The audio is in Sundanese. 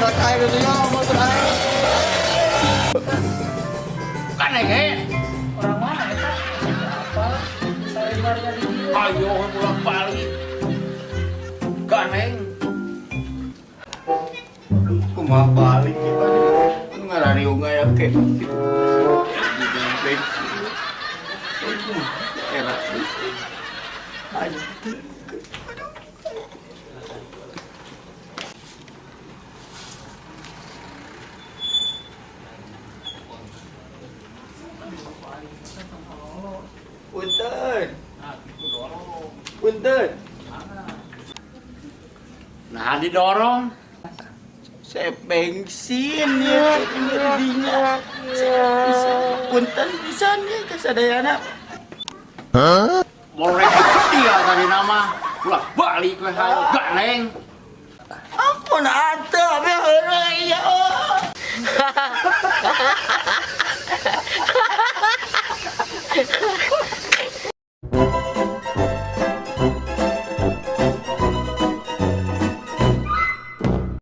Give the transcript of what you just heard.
Motor aing itu ya, motor aing. Kan ge. Orang mana eta? Apa? Sarebarnya di dieu. Ayo pulang balik. Ganeng. Kumaha balik ya, aduh. Anu ngarariung aya ke. Gitu. Bensin. Era. Aduh. Punten. Nah, gitu dorong. Punten. Nah, didorong. Saya bensin ya dinya. Saya bisa punten pisan ya kasadayana. Boleh dia tadi nama. Pulang balik we hayo ganeng. Ampun atuh abi heureuy ya.